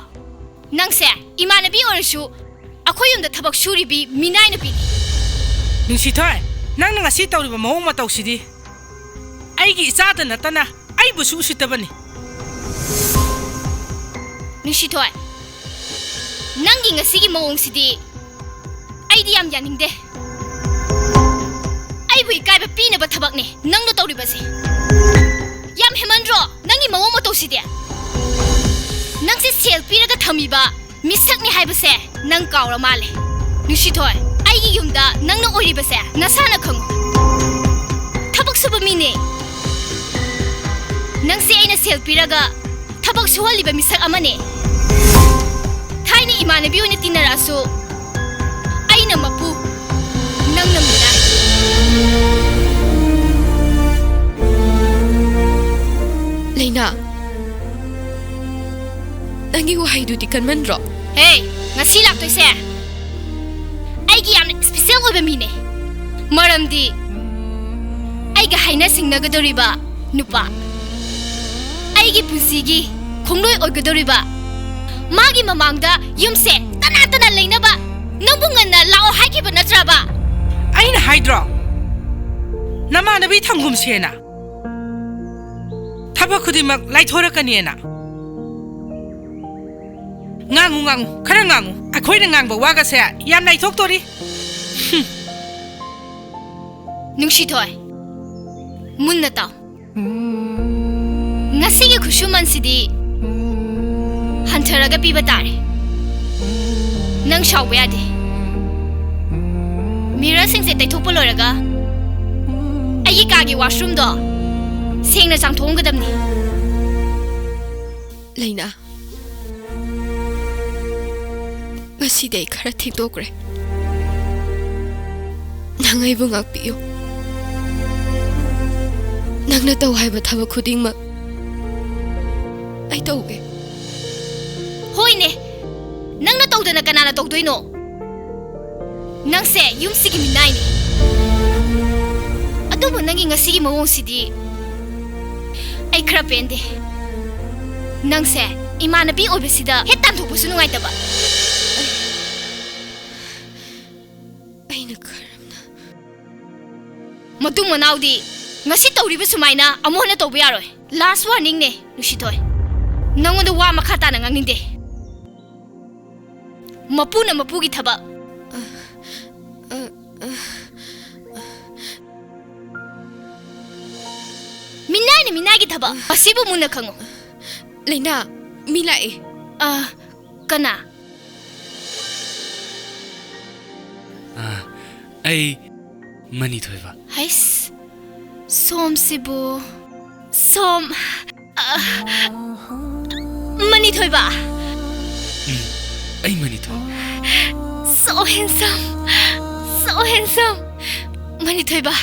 ꯅꯪꯁꯦ ꯏꯃꯥꯟꯅꯕꯤ ꯑꯣꯏꯔꯁꯨ ꯑꯩꯈꯣꯏ ꯌꯨꯝꯗ ꯊꯕꯛ ꯁꯨꯔꯤꯕꯤ ꯃꯤꯅꯥꯏ ꯅꯨꯄꯤꯅꯤ꯫ ꯅꯨꯡꯁꯤꯊꯣꯏ, ꯅꯪꯅ ꯉꯁꯤ ꯇꯧꯔꯤꯕ ꯃꯑꯣꯡ ꯃꯇꯧꯁꯤꯗꯤ ꯑꯩꯒꯤ ꯏꯆꯥꯗ ꯅꯠꯇꯅ ꯑꯩꯕꯨꯁꯨ ꯎꯁꯤꯠꯇꯕꯅꯤ꯫ ꯅꯨꯡꯁꯤꯊꯣꯏ, ꯅꯪꯒꯤ ꯉꯁꯤꯒꯤ ꯃꯑꯣꯡꯁꯤꯗꯤ ꯑꯩꯗꯤ ꯌꯥꯝ ꯌꯥꯅꯤꯡꯗꯦ꯫ ꯑꯩꯕꯨ ꯏꯀꯥꯏꯕ ꯄꯤꯅꯕ ꯊꯕꯛꯅꯦ ꯅꯪꯅ ꯇꯧꯔꯤꯕꯁꯦ꯫ ꯌꯥꯝ ꯍꯦꯃꯟꯗ꯭ꯔꯣ ꯅꯪꯒꯤ ꯃꯑꯣꯡ ꯃꯇꯧꯁꯤꯗꯤ? ꯅꯪꯁꯦ ꯁꯦꯜ ꯄꯤꯔꯒ ꯊꯝꯃꯤꯕ ꯃꯤꯁꯛꯅꯤ ꯍꯥꯏꯕꯁꯦ ꯅꯪ ꯀꯥꯎꯔ ꯃꯥꯜꯂꯦ꯫ ꯅꯨꯡꯁꯤꯊꯣꯏ, ꯑꯩꯒꯤ ꯌꯨꯝꯗ ꯅꯪꯅ ꯑꯣꯏꯔꯤꯕꯁꯦ ꯅꯁꯥꯅ ꯈꯪꯉꯨ꯫ ꯊꯕꯛ ꯁꯨꯕ ꯃꯤꯅꯦ꯫ ꯅꯪꯁꯦ ꯑꯩꯅ ꯁꯦꯜ ꯄꯤꯔꯒ ꯊꯕꯛ ꯁꯨꯍꯜꯂꯤꯕ ꯃꯤꯁꯛ ꯑꯃꯅꯦ꯫ ꯊꯥꯏꯅ ꯏꯃꯥꯟꯅꯕꯤ ꯑꯣꯏꯅ ꯇꯤꯟꯅꯔꯛꯑꯁꯨ, ꯑꯩꯅ ꯃꯄꯨ, ꯅꯪꯅ ꯃꯤꯅꯥꯏ꯫ ꯂꯩꯅꯥ, ꯅꯪꯒꯤ ꯋꯥꯍꯩꯗꯨꯗꯤ ꯀꯟꯃꯟꯗ꯭ꯔꯣ? ꯍꯦ, ꯉꯁꯤ ꯂꯥꯛꯇꯣꯏꯁꯦ ꯑꯩꯒꯤ ꯌꯥꯝꯅ ꯏꯁꯄꯤꯁꯦꯜ ꯑꯣꯏꯕ ꯃꯤꯅꯦ꯫ ꯃꯔꯝꯗꯤ ꯑꯩꯒ ꯍꯥꯏꯅ ꯁꯤꯡꯅꯒꯗꯧꯔꯤꯕ ꯅꯨꯄꯥ, ꯑꯩꯒꯤ ꯄꯨꯟꯁꯤꯒꯤ ꯈꯣꯡꯂꯣꯏ ꯑꯣꯏꯒꯗꯧꯔꯤꯕ, ꯃꯥꯒꯤ ꯃꯃꯥꯡꯗ ꯌꯨꯝꯁꯦ ꯇꯅꯥ ꯇꯅꯥ ꯂꯩꯅꯕ ꯅꯪꯕꯨ ꯉꯟꯅ ꯂꯥꯛꯑꯣ ꯍꯥꯏꯈꯤꯕ ꯅꯠꯇ꯭ꯔꯕ? ꯑꯩꯅ ꯍꯥꯏꯗ꯭ꯔꯣ, ꯅꯃꯥꯟꯅꯕꯤ ꯊꯝꯒꯨꯝꯁꯦꯅ? ꯊꯕꯛ ꯈꯨꯗꯤꯡꯃꯛ ꯂꯥꯏꯊꯣꯔꯛꯀꯅꯤꯅ꯫ ꯉꯥꯡꯉꯨ, ꯉꯥꯡꯉꯨ, ꯈꯔ ꯉꯥꯡꯉꯨ꯫ ꯑꯩꯈꯣꯏꯅ ꯉꯥꯡꯕ ꯋꯥꯒꯁꯦ ꯌꯥꯝ ꯂꯥꯏꯊꯣꯛꯇꯣꯔꯤ꯫ ꯍꯨꯝ꯫ ꯅꯨꯡꯁꯤꯊꯣꯏ, ꯃꯨꯟꯅ ꯇꯥꯎ꯫ ꯉꯁꯤꯒꯤ ꯈꯨꯠꯁꯨꯃꯟꯁꯤꯗꯤ ꯍꯟꯊꯔꯒ ꯄꯤꯕ ꯇꯥꯔꯦ꯫ ꯅꯪ ꯁꯥꯎꯕ ꯌꯥꯗꯦ꯫ ꯃꯤꯔꯔꯁꯤꯡꯁꯦ ꯇꯩꯊꯣꯛꯄ ꯂꯣꯏꯔꯒ ꯑꯩꯒꯤ ꯀꯥꯒꯤ ꯋꯥꯁꯔꯨꯝꯗꯣ ꯁꯦꯡꯅ ꯆꯥꯝꯊꯣꯛꯑꯝꯒꯗꯕꯅꯤ꯫ ꯂꯩꯅꯥ, ꯉꯁꯤꯗꯤ ꯑꯩ ꯈꯔ ꯊꯦꯡꯗꯣꯛꯈ꯭ꯔꯦ꯫ ꯅꯪ ꯑꯩꯕꯨ ꯉꯥꯛꯄꯤꯌꯨ꯫ ꯅꯪꯅ ꯇꯧ ꯍꯥꯏꯕ ꯊꯕꯛ ꯈꯨꯗꯤꯡꯃꯛ ꯑꯩ ꯇꯧꯒꯦ꯫ ꯍꯣꯏꯅꯦ, ꯅꯪꯅ ꯇꯧꯗꯅ ꯀꯅꯥꯅ ꯇꯧꯗꯣꯏꯅꯣ? ꯅꯪꯁꯦ ꯌꯨꯝꯁꯤꯒꯤ ꯃꯤꯅꯥꯏꯅꯦ꯫ ꯑꯗꯨꯕꯨ ꯅꯪꯒꯤ ꯉꯁꯤꯒꯤ ꯃꯑꯣꯡꯁꯤꯗꯤ ꯑꯩ ꯈꯔ ꯄꯦꯟꯗꯦ꯫ ꯅꯪꯁꯦ ꯏꯃꯥꯟꯅꯕꯤ ꯑꯣꯏꯕꯁꯤꯗ ꯍꯦꯛ ꯇꯥꯟꯊꯣꯛꯄꯁꯨ ꯅꯨꯡꯉꯥꯏꯇꯕ꯫ ꯑꯩꯅ ꯀꯔꯝꯅ? ꯃꯇꯨꯡ ꯃꯅꯥꯎꯗꯤ ꯉꯁꯤ ꯇꯧꯔꯤꯕ ꯁꯨꯃꯥꯏꯅ ꯑꯃꯨꯛ ꯍꯟꯅ ꯇꯧꯕ ꯌꯥꯔꯣꯏ꯫ Last warningꯅꯦ, ꯅꯨꯡꯁꯤꯊꯣꯏ꯫ ꯅꯪꯉꯣꯟꯗ ꯋꯥ ꯃꯈꯥ ꯇꯥꯅ ꯉꯥꯡꯅꯤꯡꯗꯦ꯫ ꯃꯄꯨꯅ ꯃꯄꯨꯒꯤ ꯊꯕꯛ꯫ ꯃꯤꯅꯥꯏꯅ ꯃꯤꯅꯥꯏꯒꯤ ꯊꯕꯛ꯫ ꯑꯁꯤꯕꯨ ꯃꯨꯟꯅ ꯈꯪꯉꯨ꯫ ꯂꯩꯅꯥ, ꯃꯤ ꯂꯥꯛꯑꯦ꯫ ꯑ, ꯀꯅꯥ? ꯑ, ꯑꯩ ꯃꯅꯤꯊꯣꯏꯕ꯫ ꯍꯩꯁ, ꯁꯣꯝꯁꯤꯕꯨ, ꯁꯣꯝ, ꯑ, ꯃꯅꯤꯊꯣꯏꯕ꯫ ꯎꯝ, ꯑꯩ ꯃꯅꯤꯊꯣꯏ꯫ So handsome, so handsome. ꯃꯅꯤꯊꯣꯏꯕ,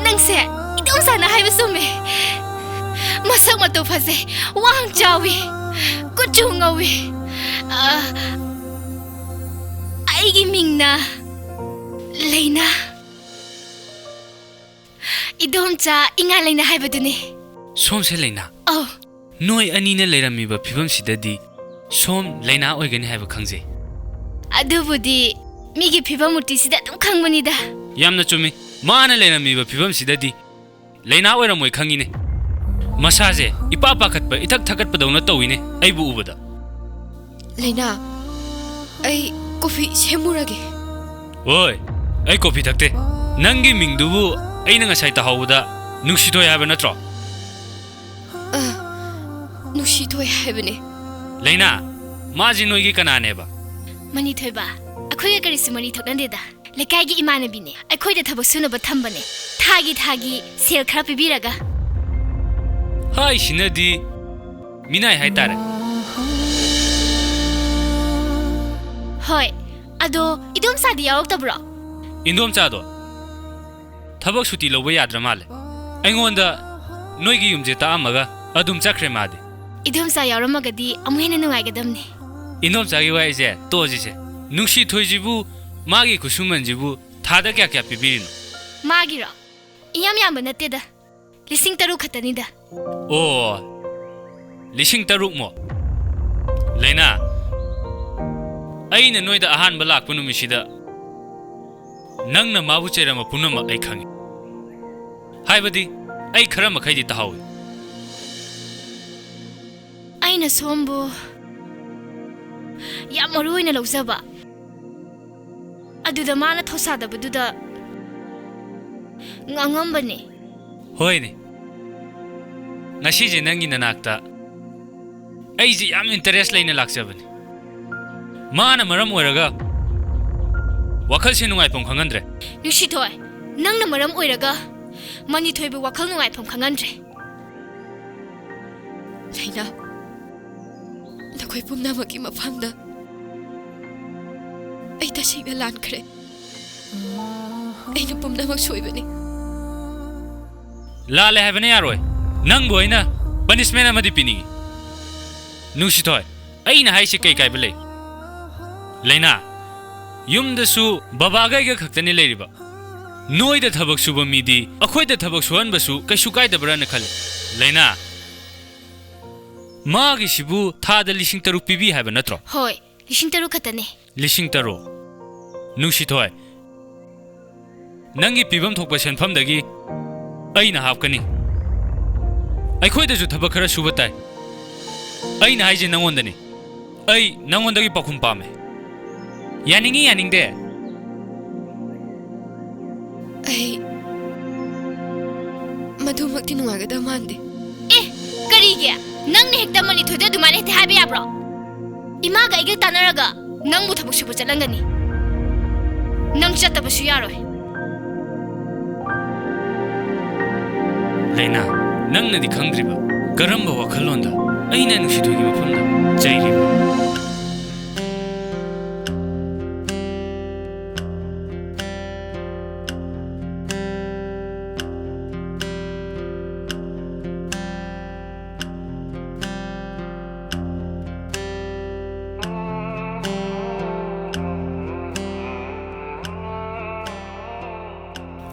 ꯅꯪꯁꯦ ꯏꯗꯣꯝꯆꯥꯅ ꯍꯥꯏꯕ ꯆꯨꯝꯃꯦ꯫ ꯃꯁꯛ ꯃꯇꯧ ꯐꯖꯩ, ꯋꯥꯡ ꯆꯥꯎꯏ, ꯀꯨꯆꯨ ꯉꯧꯏ꯫ ꯑ, ꯑꯩꯒꯤ ꯃꯤꯡꯅ ꯂꯩꯅꯥ꯫ ꯏꯗꯣꯝꯆꯥ ꯏꯉꯥ ꯂꯩꯅꯥ ꯍꯥꯏꯕꯗꯨꯅꯤ꯫ ꯁꯣꯝꯁꯦ ꯂꯩꯅꯥ? ꯑꯧ꯫ ꯅꯣꯏ ꯑꯅꯤꯅ ꯂꯩꯔꯝꯃꯤꯕ ꯐꯤꯕꯝꯁꯤꯗꯗꯤ ꯁꯣꯝ ꯂꯩꯅꯥ ꯑꯣꯏꯒꯅꯤ ꯍꯥꯏꯕ ꯈꯪꯖꯩ꯫ ꯑꯗꯨꯕꯨꯗꯤ ꯃꯤꯒꯤ ꯐꯤꯕꯝ ꯃꯨꯔꯇꯤꯁꯤꯗ ꯑꯗꯨꯝ ꯈꯪꯕꯅꯤꯗ꯫ ꯌꯥꯝꯅ ꯆꯨꯝꯃꯤ꯫ ꯃꯥꯅ ꯂꯩꯔꯝꯃꯤꯕ ꯐꯤꯕꯝꯁꯤꯗꯗꯤ ꯂꯩꯅꯥ ꯑꯣꯏꯔꯝꯃꯣꯏ ꯈꯪꯉꯤꯅꯦ꯫ ꯃꯁꯥꯁꯦ ꯏꯄꯥ ꯄꯥꯈꯠꯄ, ꯏꯊꯛ ꯊꯛꯀꯠꯄꯗꯧꯅ ꯇꯧꯏꯅꯦ ꯑꯩꯕꯨ ꯎꯕꯗ꯫ ꯂꯩꯅꯥ, ꯑꯩ ꯀꯣꯐꯤ ꯁꯦꯝꯃꯨꯔꯒꯦ꯫ ꯑꯣꯏ, ꯑꯩ ꯀꯣꯐꯤ ꯊꯛꯇꯦ꯫ ꯅꯪꯒꯤ ꯃꯤꯡꯗꯨꯕꯨ ꯑꯩꯅ ꯉꯁꯥꯏ ꯇꯥꯍꯧꯕꯗ ꯅꯨꯡꯁꯤꯊꯣꯏ ꯍꯥꯏꯕ ꯅꯠꯇ꯭ꯔꯣ? ꯑ, ꯅꯨꯡꯁꯤꯊꯣꯏ ꯍꯥꯏꯕꯅꯦ꯫ ꯂꯩꯅꯥ, ꯃꯥꯁꯤ ꯅꯣꯏꯒꯤ ꯀꯅꯥꯅꯦꯕ? ꯃꯅꯤꯊꯣꯏꯕ, ꯑꯩꯈꯣꯏꯒ ꯀꯔꯤꯁꯨ ꯃꯔꯤ ꯊꯣꯛꯅꯗꯦꯗ꯫ ꯂꯩꯀꯥꯏꯒꯤ ꯏꯃꯥꯟꯅꯕꯤꯅꯦ꯫ ꯑꯩꯈꯣꯏꯗ ꯊꯕꯛ ꯁꯨꯅꯕ ꯊꯝꯕꯅꯦ꯫ ꯊꯥꯒꯤ ꯊꯥꯒꯤ ꯁꯦꯜ ꯈꯔ ꯄꯤꯕꯤꯔꯒ꯫ ꯍꯥꯏꯁꯤꯅꯗꯤ ꯃꯤꯅꯥꯏ ꯍꯥꯏꯇꯥꯔꯦ꯫ ꯍꯣꯏ, ꯑꯗꯣ ꯏꯗꯣꯝꯆꯥꯗꯤ ꯌꯥꯎꯔꯛꯇꯕ꯭ꯔꯣ? ꯏꯟꯗꯣꯝꯆꯥꯗꯣ ꯊꯕꯛ ꯁꯨꯇꯤ ꯂꯧꯕ ꯌꯥꯗ꯭ꯔ ꯃꯥꯜꯂꯦ꯫ ꯑꯩꯉꯣꯟꯗ ꯅꯣꯏꯒꯤ ꯌꯨꯝꯁꯦ ꯇꯥꯛꯑꯝꯃꯒ ꯑꯗꯨꯝ ꯆꯠꯈ꯭ꯔꯦ ꯃꯥꯗꯤ꯫ ꯏꯗꯣꯝꯆꯥ ꯌꯥꯎꯔꯝꯃꯒꯗꯤ ꯑꯃꯨꯛ ꯍꯦꯟꯅ ꯅꯨꯡꯉꯥꯏꯒꯗꯕꯅꯦ꯫ ꯏꯟꯗꯣꯝꯆꯥꯒꯤ ꯋꯥꯔꯤꯁꯦ ꯇꯣꯛꯑꯁꯤꯁꯦ꯫ ꯅꯨꯡꯁꯤꯊꯣꯏꯁꯤꯕꯨ, ꯃꯥꯒꯤ ꯈꯨꯠꯁꯨꯃꯟꯁꯤꯕꯨ ꯊꯥꯗ ꯀꯌꯥ ꯀꯌꯥ ꯄꯤꯕꯤꯔꯤꯅꯣ? ꯃꯥꯒꯤꯔꯣ? ꯏꯌꯥꯝ ꯌꯥꯝꯕ ꯅꯠꯇꯦꯗ꯫ ꯂꯤꯁꯤꯡ ꯇꯔꯨꯛ ꯈꯛꯇꯅꯤꯗ꯫ ꯑꯣ, ꯂꯤꯁꯤꯡ ꯇꯔꯨꯛꯃꯨꯛ꯫ ꯂꯩꯅꯥ, ꯑꯩꯅ ꯅꯣꯏꯗ ꯑꯍꯥꯟꯕ ꯂꯥꯛꯄ ꯅꯨꯃꯤꯠꯁꯤꯗ ꯅꯪꯅ ꯃꯥꯕꯨ ꯆꯩꯔꯝꯕ ꯄꯨꯝꯅꯃꯛ ꯑꯩ ꯈꯪꯉꯤ꯫ ꯍꯥꯏꯕꯗꯤ, ꯑꯩ ꯈꯔ ꯃꯈꯩꯗꯤ ꯇꯥꯍꯧꯏ꯫ ꯑꯩꯅ ꯁꯣꯝꯕꯨ ꯌꯥꯝ ꯃꯔꯨ ꯑꯣꯏꯅ ꯂꯧꯖꯕ, ꯑꯗꯨꯗ ꯃꯥꯅ ꯊꯧꯁꯥꯗꯕꯗꯨꯗ ꯉꯥꯡꯉꯝꯕꯅꯦ꯫ ꯍꯣꯏꯅꯦ, ꯉꯁꯤꯁꯦ ꯅꯪꯒꯤ ꯅꯅꯥꯛꯇ ꯑꯩꯁꯦ ꯌꯥꯝ ꯏꯟꯇꯔꯦꯁ ꯂꯩꯅ ꯂꯥꯛꯆꯕꯅꯤ꯫ ꯃꯥꯅ ꯃꯔꯝ ꯑꯣꯏꯔꯒ ꯋꯥꯈꯜꯁꯦ ꯅꯨꯡꯉꯥꯏꯐꯝ ꯈꯪꯍꯟꯗ꯭ꯔꯦ꯫ ꯅꯨꯡꯁꯤꯊꯣꯏ, ꯅꯪꯅ ꯃꯔꯝ ꯑꯣꯏꯔꯒ ꯃꯅꯤꯊꯣꯏꯕꯨ ꯋꯥꯈꯜ ꯅꯨꯡꯉꯥꯏꯐꯝ ꯈꯪꯍꯟꯗ꯭ꯔꯦ꯫ ꯂꯩꯅꯥ, ꯅꯈꯣꯏ ꯄꯨꯝꯅꯃꯛꯀꯤ ꯃꯐꯝꯗ ꯑꯩ ꯇꯁꯦꯡꯅ ꯂꯥꯟꯈ꯭ꯔꯦ꯫ ꯑꯩꯅ ꯄꯨꯝꯅꯃꯛ ꯁꯣꯏꯕꯅꯤ꯫ ꯂꯥꯜꯂꯦ ꯍꯥꯏꯕꯅ ꯌꯥꯔꯣꯏ꯫ ꯅꯪꯕꯨ ꯑꯩꯅ ꯄꯅꯤꯁꯃꯦꯟ ꯑꯃꯗꯤ ꯄꯤꯅꯤꯡꯏ꯫ ꯅꯨꯡꯁꯤꯊꯣꯏ, ꯑꯩꯅ ꯍꯥꯏꯁꯦ ꯀꯩ ꯀꯥꯏꯕ ꯂꯩ? ꯂꯩꯅꯥ, ꯌꯨꯝꯗꯁꯨ ꯕꯕꯥꯒ ꯑꯩꯒ ꯈꯛꯇꯅꯤ ꯂꯩꯔꯤꯕ꯫ ꯅꯣꯏꯗ ꯊꯕꯛ ꯁꯨꯕ ꯃꯤꯗꯤ ꯑꯩꯈꯣꯏꯗ ꯊꯕꯛ ꯁꯨꯍꯟꯕꯁꯨ ꯀꯩꯁꯨ ꯀꯥꯏꯗꯕ꯭ꯔꯥꯅ ꯈꯜꯂꯤ꯫ ꯂꯩꯅꯥ, ꯃꯥꯒꯤꯁꯤꯕꯨ ꯊꯥꯗ ꯂꯤꯁꯤꯡ ꯇꯔꯨꯛ ꯄꯤꯕꯤ ꯍꯥꯏꯕ ꯅꯠꯇ꯭ꯔꯣ? ꯍꯣꯏ, ꯂꯤꯁꯤꯡ ꯇꯔꯨꯛ ꯈꯛꯇꯅꯦ꯫ ꯂꯤꯁꯤꯡ ꯇꯔꯨꯛ? ꯅꯨꯡꯁꯤꯊꯣꯏ, ꯅꯪꯒꯤ ꯄꯤꯐꯝ ꯊꯣꯛꯄ ꯁꯦꯟꯐꯝꯗꯒꯤ ꯑꯩꯅ ꯍꯥꯞꯀꯅꯤ꯫ ꯑꯩꯈꯣꯏꯗꯁꯨ ꯊꯕꯛ ꯈꯔ ꯁꯨꯕ ꯇꯥꯏ꯫ ꯑꯩꯅ ꯍꯥꯏꯁꯦ ꯅꯪꯉꯣꯟꯗꯅꯤ꯫ ꯑꯩ ꯅꯪꯉꯣꯟꯗꯒꯤ ꯄꯥꯎꯈꯨꯝ ꯄꯥꯝꯃꯦ꯫ ꯌꯥꯅꯤꯡꯉꯤ ꯌꯥꯅꯤꯡꯗꯦ? ꯑꯩ ꯃꯗꯨꯃꯛꯇꯤ ꯅꯨꯡꯉꯥꯏꯒꯗꯕ ꯃꯥꯟꯗꯦ꯫ ꯑꯦ, ꯀꯔꯤꯒꯤ? ꯅꯪꯅ ꯍꯦꯛꯇ ꯃꯅꯤꯊꯣꯏꯗ ꯑꯗꯨꯃꯥꯏꯅ ꯍꯦꯛꯇ ꯍꯥꯏꯕ ꯌꯥꯕ꯭ꯔꯣ? ꯏꯃꯥꯒ ꯑꯩꯒ ꯇꯥꯟꯅꯔꯒ ꯅꯪꯕꯨ ꯊꯕꯛ ꯁꯨꯕ ꯆꯠꯍꯟꯒꯅꯤ꯫ ꯅꯪ ꯆꯠꯇꯕꯁꯨ ꯌꯥꯔꯣꯏ꯫ ꯂꯩꯅꯥ, ꯅꯪꯅꯗꯤ ꯈꯪꯗ꯭ꯔꯤꯕ ꯀꯔꯝꯕ ꯋꯥꯈꯜꯂꯣꯟꯗ ꯑꯩꯅ ꯅꯨꯡꯁꯤꯊꯣꯏꯒꯤ ꯃꯐꯝꯗ ꯆꯩꯔꯤꯕ?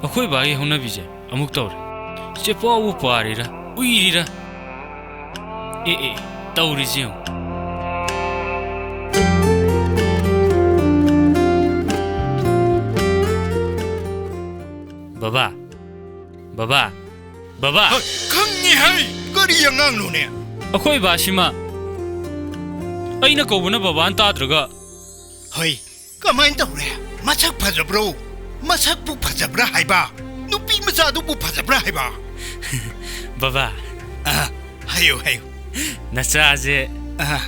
ꯑꯩꯈꯣꯏ ꯕꯥꯒꯤ ꯍꯧꯅꯕꯤꯁꯦ ꯑꯃꯨꯛ ꯇꯧꯔꯦ꯫ ꯆꯦꯄꯥꯎꯕꯨ ꯄꯥꯔꯤꯔꯥ, ꯎꯏꯔꯤꯔꯥ? ꯑꯦ ꯑꯦ, ꯇꯧꯔꯤꯁꯤ ꯌꯦꯡꯉꯨ꯫ ꯕꯕꯥ, ꯕꯕꯥ, ꯕꯕꯥ꯫ ꯍ, ꯈꯪꯉꯤ ꯍꯩ! ꯀꯔꯤ ꯑꯉꯥꯡꯅꯣꯅꯦ? ꯑꯩꯈꯣꯏ ꯕꯥꯁꯤꯃ ꯑꯩꯅ ꯀꯧꯕꯅ ꯕꯕꯥꯅ ꯇꯥꯗ꯭ꯔꯒ꯫ ꯍꯩ, ꯀꯃꯥꯏꯅ ꯇꯧꯔꯦ? ꯃꯁꯛ ꯐꯖꯕ꯭ꯔꯣ? ꯃꯁꯛꯄꯨ ꯐꯖꯕ꯭ꯔꯥ ꯍꯥꯏꯕ? ꯅꯨꯄꯤ ꯃꯆꯥꯗꯨꯕꯨ ꯐꯖꯕ꯭ꯔꯥ ꯍꯥꯏꯕ? ꯕꯕꯥ꯫ ꯑ, ꯍꯥꯏꯌꯨ, ꯍꯥꯏꯌꯨ꯫ ꯅꯆꯥꯁꯦ ꯑ,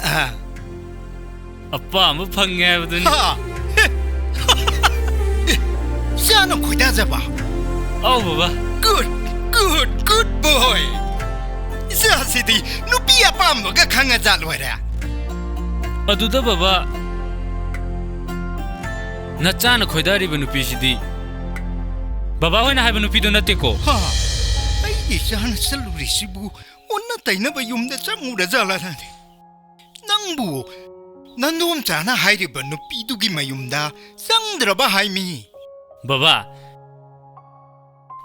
ꯑ꯫ ꯑꯄꯥꯝꯕ ꯐꯪꯉꯦ ꯍꯥꯏꯕꯗꯨꯅꯤ꯫ ꯍꯥ? ꯏꯆꯥꯅ ꯈꯣꯏꯗꯥꯖꯕ? ꯑꯧ, ꯕꯕꯥ꯫ Good, good, good boy. ꯏꯆꯥꯁꯤꯗꯤ ꯅꯨꯄꯤ ꯑꯄꯥꯝꯕꯒ ꯈꯪꯉꯖꯥꯠ ꯂꯣꯏꯔꯦ꯫ ꯑꯗꯨꯗ ꯕꯕꯥ, ꯅꯆꯥꯅ ꯈꯣꯏꯗꯥꯔꯤꯕ ꯅꯨꯄꯤꯁꯤꯗꯤ ꯕꯕꯥ ꯍꯣꯏꯅ ꯍꯥꯏꯕ ꯅꯨꯄꯤꯗꯣ ꯅꯠꯇꯦꯀꯣ꯫ ꯍꯥ? ꯑꯩꯒꯤ ꯏꯆꯥꯅ ꯆꯠꯂꯨꯔꯤꯁꯤꯕꯨ ꯑꯣꯟꯅ ꯇꯩꯅꯕ ꯌꯨꯝꯗ ꯆꯪꯉꯨꯔꯖꯥꯠꯂꯅꯦ? ꯅꯪꯕꯨ ꯅꯟꯗꯣꯝꯆꯥꯅ ꯍꯥꯏꯔꯤꯕ ꯅꯨꯄꯤꯗꯨꯒꯤ ꯃꯌꯨꯝꯗ ꯆꯪꯗ꯭ꯔꯕ ꯍꯥꯏꯃꯤ? ꯕꯕꯥ,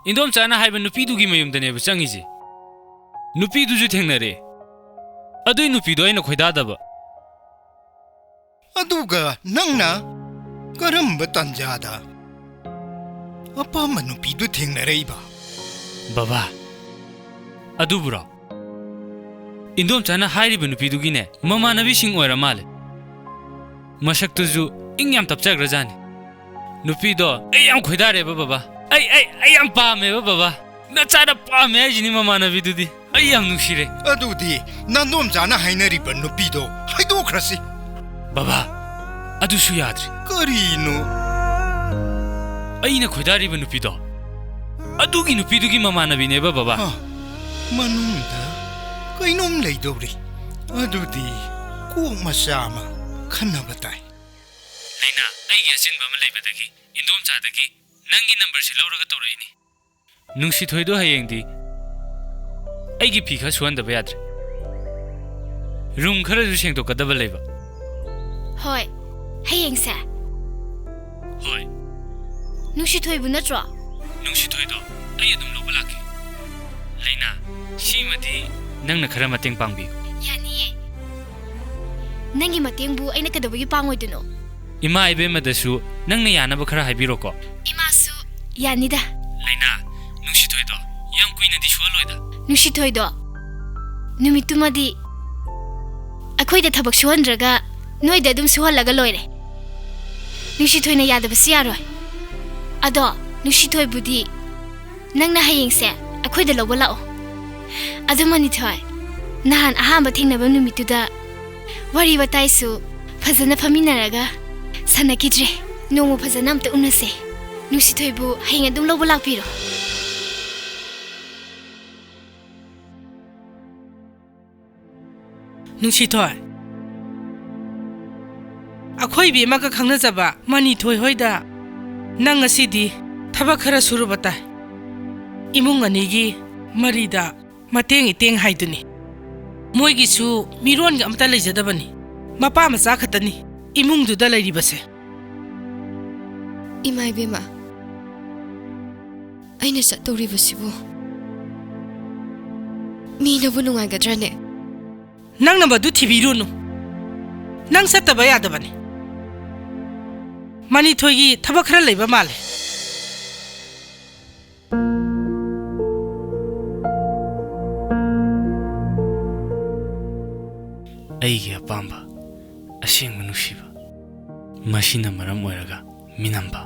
ꯏꯟꯗꯣꯝꯆꯥꯅ ꯍꯥꯏꯕ ꯅꯨꯄꯤꯗꯨꯒꯤ ꯃꯌꯨꯝꯗꯅꯦꯕ ꯆꯪꯉꯤꯁꯦ꯫ ꯅꯨꯄꯤꯗꯨꯁꯨ ꯊꯦꯡꯅꯔꯦ꯫ ꯑꯗꯨꯏ ꯅꯨꯄꯤꯗꯣ ꯑꯩꯅ ꯈꯣꯏꯗꯥꯗꯕ꯫ ꯑꯗꯨꯒ ꯅꯪꯅ ꯀꯔꯝꯕ ꯇꯥꯟꯖꯥꯗ ꯑꯄꯥꯝꯕ ꯅꯨꯄꯤꯗꯨ ꯊꯦꯡꯅꯔꯛꯏꯕ? ꯕꯕꯥ, ꯑꯗꯨꯕꯨꯔꯣ? ꯏꯟꯗꯣꯝꯆꯥꯅ ꯍꯥꯏꯔꯤꯕ ꯅꯨꯄꯤꯗꯨꯒꯤꯅꯦ, ꯃꯃꯥꯟꯅꯕꯤꯁꯤꯡ ꯑꯣꯏꯔ ꯃꯥꯜꯂꯦ꯫ ꯃꯁꯛꯇꯨꯁꯨ ꯏꯪ ꯌꯥꯝ ꯇꯞꯆꯈ꯭ꯔꯖꯥꯠꯅꯤ꯫ ꯅꯨꯄꯤꯗꯣ ꯑꯩ ꯌꯥꯝ ꯈꯣꯏꯗꯥꯔꯦꯕ, ꯕꯕꯥ꯫ ꯑꯩ, ꯑꯩ, ꯑꯩ ꯌꯥꯝ ꯄꯥꯝꯃꯦꯕ, ꯕꯕꯥ꯫ ꯅꯆꯥꯅ ꯄꯥꯝꯃꯦ ꯍꯥꯏꯁꯤꯅꯤ ꯃꯃꯥꯟꯅꯕꯤꯗꯨꯗꯤ꯫ ꯑꯩ ꯌꯥꯝ ꯅꯨꯡꯁꯤꯔꯦ꯫ ꯑꯗꯨꯗꯤ ꯅꯟꯗꯣꯝꯆꯥꯅ ꯍꯥꯏꯅꯔꯤꯕ ꯅꯨꯄꯤꯗꯣ ꯍꯥꯏꯗꯣꯛꯈ꯭ꯔꯁꯤ꯫ ꯕꯕꯥ, ꯑꯗꯨꯁꯨ ꯌꯥꯗ꯭ꯔꯤ꯫ ꯀꯔꯤꯅꯣ? ꯑꯩꯅ ꯈꯣꯏꯗꯥꯔꯤꯕ ꯅꯨꯄꯤꯗꯣ, ꯑꯗꯨꯒꯤ ꯅꯨꯄꯤꯗꯨꯒꯤ ꯃꯃꯥꯟꯅꯕꯤꯅꯦꯕ, ꯕꯕꯥ꯫ ꯍꯥ, ꯃꯅꯨꯡꯗ ꯀꯩꯅꯣꯝ ꯂꯩꯗꯧꯔꯤ꯫ ꯑꯗꯨꯗꯤ ꯀꯣꯛ ꯃꯆꯥ ꯑꯃ ꯈꯟꯅꯕ ꯇꯥꯏ꯫ ꯂꯩꯅꯥ, ꯑꯩꯒꯤ ꯑꯆꯤꯟꯕ ꯑꯃ ꯂꯩꯕꯗꯒꯤ ꯏꯟꯗꯣꯝꯆꯥꯗꯒꯤ ꯅꯪꯒꯤ ꯅꯝꯕꯔꯁꯤ ꯂꯧꯔꯒ ꯇꯧꯔꯛꯏꯅꯤ꯫ ꯅꯨꯡꯁꯤꯊꯣꯏꯗꯣ ꯍꯌꯦꯡꯗꯤ ꯑꯩꯒꯤ ꯐꯤ ꯈꯔ ꯁꯨꯍꯟꯗꯕ ꯌꯥꯗ꯭ꯔꯦ꯫ ꯔꯨꯝ ꯈꯔꯁꯨ ꯁꯦꯡꯗꯣꯛꯀꯗꯕ ꯂꯩꯕ꯫ ꯍꯣꯏ, ꯍꯌꯦꯡꯁꯦ꯫ ꯍꯣꯏ꯫ ꯅꯨꯡꯁꯤꯊꯣꯏꯕꯨ ꯅꯠꯇ꯭ꯔꯣ? ꯅꯨꯡꯁꯤꯊꯣꯏꯗꯣ ꯑꯩ ꯑꯗꯨꯝ ꯂꯧꯕ ꯂꯥꯛꯀꯦ꯫ ꯂꯩꯅꯥ, ꯁꯤꯃꯗꯤ ꯅꯪꯅ ꯈꯔ ꯃꯇꯦꯡ ꯄꯥꯡꯕꯤꯌꯨ꯫ ꯌꯥꯅꯤꯌꯦ꯫ ꯅꯪꯒꯤ ꯃꯇꯦꯡꯕꯨ ꯑꯩꯅ ꯀꯩꯗꯧꯕꯒꯤ ꯄꯥꯡꯉꯣꯏꯗꯣꯏꯅꯣ? ꯏꯃꯥ ꯏꯕꯦꯝꯃꯗꯁꯨ ꯅꯪꯅ ꯌꯥꯅꯕ ꯈꯔ ꯍꯥꯏꯕꯤꯔꯣꯀꯣ꯫ ꯏꯃꯥꯁꯨ ꯌꯥꯅꯤꯗ꯫ ꯂꯩꯅꯥ, ꯅꯨꯡꯁꯤꯊꯣꯏꯗꯣ ꯌꯥꯝ ꯀꯨꯏꯅꯗꯤ ꯁꯨꯍꯜꯂꯣꯏꯗ꯫ ꯅꯨꯡꯁꯤꯊꯣꯏꯗꯣ ꯅꯨꯃꯤꯠꯇꯨꯃꯗꯤ ꯑꯩꯈꯣꯏꯗ ꯊꯕꯛ ꯁꯨꯍꯟꯗ꯭ꯔꯒ ꯅꯣꯏꯗ ꯑꯗꯨꯝ ꯁꯨꯍꯜꯂꯒ ꯂꯣꯏꯔꯦ꯫ ꯅꯨꯡꯁꯤꯊꯣꯏꯅ ꯌꯥꯗꯕꯁꯨ ꯌꯥꯔꯣꯏ꯫ ꯑꯗꯣ ꯅꯨꯡꯁꯤꯊꯣꯏꯕꯨꯗꯤ ꯅꯪꯅ ꯍꯌꯦꯡꯁꯦ ꯑꯩꯈꯣꯏꯗ ꯂꯧꯕ ꯂꯥꯛꯑꯣ꯫ ꯑꯗꯨ ꯃꯅꯤꯊꯣꯏ, ꯅꯍꯥꯟ ꯑꯍꯥꯟꯕ ꯊꯦꯡꯅꯕ ꯅꯨꯃꯤꯠꯇꯨꯗ ꯋꯥꯔꯤ ꯋꯥꯇꯥꯏꯁꯨ ꯐꯖꯅ ꯐꯝꯃꯤꯟꯅꯔꯒ ꯁꯥꯟꯅꯈꯤꯗ꯭ꯔꯦ꯫ ꯅꯣꯡꯃ ꯐꯖꯅ ꯑꯝꯇ ꯎꯅꯁꯦ꯫ ꯅꯨꯡꯁꯤꯊꯣꯏꯕꯨ ꯍꯌꯦꯡ ꯑꯗꯨꯝ ꯂꯧꯕ ꯂꯥꯛꯄꯤꯔꯣ꯫ ꯅꯨꯡꯁꯤꯊꯣꯏ, ꯑꯩꯈꯣꯏ ꯏꯕꯦꯝꯃꯒ ꯈꯪꯅꯖꯕ ꯃꯅꯤꯊꯣꯏ ꯍꯣꯏꯗ ꯅꯪ ꯉꯁꯤꯗꯤ ꯊꯕꯛ ꯈꯔ ꯁꯨꯔꯨꯕ ꯇꯥꯏ꯫ ꯏꯃꯨꯡ ꯑꯅꯤꯒꯤ ꯃꯔꯤꯗ ꯃꯇꯦꯡ ꯏꯇꯦꯡ ꯍꯥꯏꯗꯨꯅꯤ꯫ ꯃꯣꯏꯒꯤꯁꯨ ꯃꯤꯔꯣꯟꯒ ꯑꯝꯇ ꯂꯩꯖꯗꯕꯅꯤ꯫ ꯃꯄꯥ ꯃꯆꯥ ꯈꯛꯇꯅꯤ ꯏꯃꯨꯡꯗꯨꯗ ꯂꯩꯔꯤꯕꯁꯦ꯫ ꯏꯃꯥ ꯏꯕꯦꯝꯃ, ꯑꯩꯅ ꯆꯠꯇꯧꯔꯤꯕꯁꯤꯕꯨ ꯃꯤꯅꯕꯨ ꯅꯨꯡꯉꯥꯏꯒꯗ꯭ꯔꯅꯦ? ꯅꯪꯅ ꯃꯗꯨ ꯊꯤꯕꯤꯔꯨꯅꯨ꯫ ꯅꯪ ꯆꯠꯇꯕ ꯌꯥꯗꯕꯅꯤ꯫ ꯃꯅꯤꯊꯣꯏꯒꯤ ꯊꯕꯛ ꯈꯔ ꯂꯩꯕ ꯃꯥꯜꯂꯦ꯫ ꯑꯩꯒꯤ ꯑꯄꯥꯝꯕ, ꯑꯁꯦꯡꯕ ꯅꯨꯡꯁꯤꯕ꯫ ꯃꯁꯤꯅ ꯃꯔꯝ ꯑꯣꯏꯔꯒ ꯃꯤꯅꯝꯕ꯫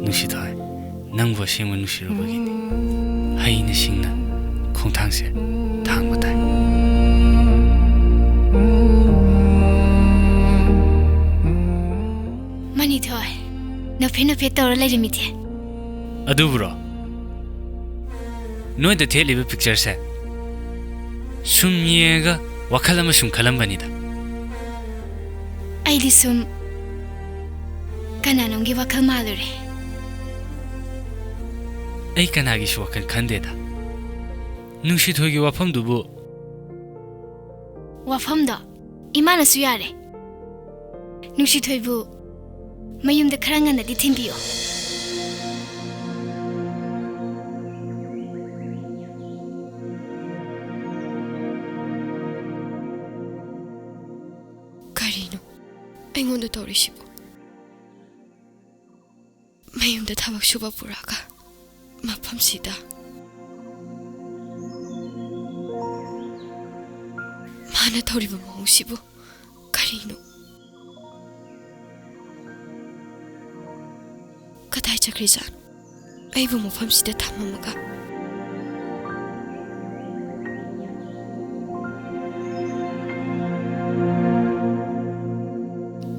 ꯅꯨꯡꯁꯤꯊꯣꯏ, ꯅꯪꯕꯨ ꯑꯁꯦꯡꯕ ꯅꯨꯡꯁꯤꯔꯨꯕꯒꯤꯅꯤ ꯍꯩꯅ ꯁꯤꯡꯅ ꯈꯣꯡꯊꯥꯡꯁꯦ ꯊꯥꯡꯕ ꯇꯥꯏ꯫ ꯃꯅꯤꯊꯣꯏ, ꯅꯣꯛꯐꯦꯠ ꯅꯣꯛꯐꯦꯠ ꯇꯧꯔ ꯂꯩꯔꯝꯃꯤꯗꯤ꯫ ꯑꯗꯨꯕꯨꯔꯣ? ꯅꯣꯏꯗ ꯊꯦꯠꯂꯤꯕ ꯄꯤꯛꯆꯔꯁꯦ ꯁꯨꯝ ꯌꯦꯡꯉꯒ ꯋꯥꯈꯜ ꯑꯃ ꯁꯨꯝ ꯈꯜꯂꯝꯕꯅꯤꯗ꯫ ꯑꯩꯗꯤ ꯁꯨꯝ ꯀꯅꯥꯅꯣꯝꯒꯤ ꯋꯥꯈꯜ ꯃꯥꯜꯂꯨꯔꯦ꯫ ꯑꯩ ꯀꯅꯥꯒꯤꯁꯨ ꯋꯥꯈꯜ ꯈꯟꯗꯦꯗ꯫ ꯅꯨꯡꯁꯤꯊꯣꯏꯒꯤ ꯋꯥꯐꯝꯗꯨꯕꯨ꯫ ꯋꯥꯐꯝꯗꯣ ꯏꯃꯥꯅꯁꯨ ꯌꯥꯔꯦ꯫ ꯅꯨꯡꯁꯤꯊꯣꯏꯕꯨ ꯃꯌꯨꯝꯗ ꯈꯔ ꯉꯟꯅꯗꯤ ꯊꯤꯟꯕꯤꯌꯣ꯫ ꯑꯩꯉꯣꯟꯗ ꯇꯧꯔꯤꯁꯤꯕꯨ? ꯃꯌꯨꯝꯗ ꯊꯕꯛ ꯁꯨꯕ ꯄꯨꯔꯛꯑꯒ ꯃꯐꯝꯁꯤꯗ ꯃꯥꯅ ꯇꯧꯔꯤꯕ ꯃꯑꯣꯡꯁꯤꯕꯨ ꯀꯔꯤꯅꯣ? ꯀꯗꯥꯏ ꯆꯠꯈ꯭ꯔꯤꯖꯥꯠꯅꯣ? ꯑꯩꯕꯨ ꯃꯐꯝꯁꯤꯗ ꯊꯝꯃꯝꯃꯒ꯫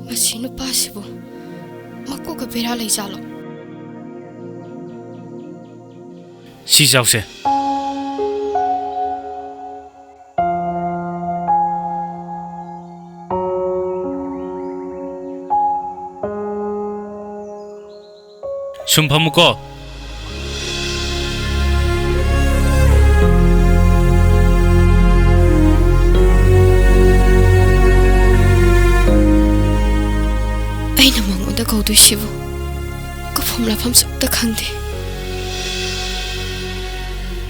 ꯃꯁꯤ ꯅꯨꯄꯥꯁꯤꯕꯨ ꯃꯀꯣꯛꯀ ꯕꯦꯔꯥ ꯂꯩꯖꯥꯠꯂꯣ? ꯁꯤ ꯆꯥꯎꯁꯦ꯫ ꯁꯨꯝ ꯐꯝꯃꯨꯀꯣ꯫ ꯑꯩꯅ ꯃꯉꯣꯟꯗ ꯀꯧꯗꯣꯏꯁꯤꯕꯨ ꯀꯧꯐꯝ ꯂꯥꯛꯐꯝꯁꯨ ꯑꯝꯇ ꯈꯪꯗꯦ꯫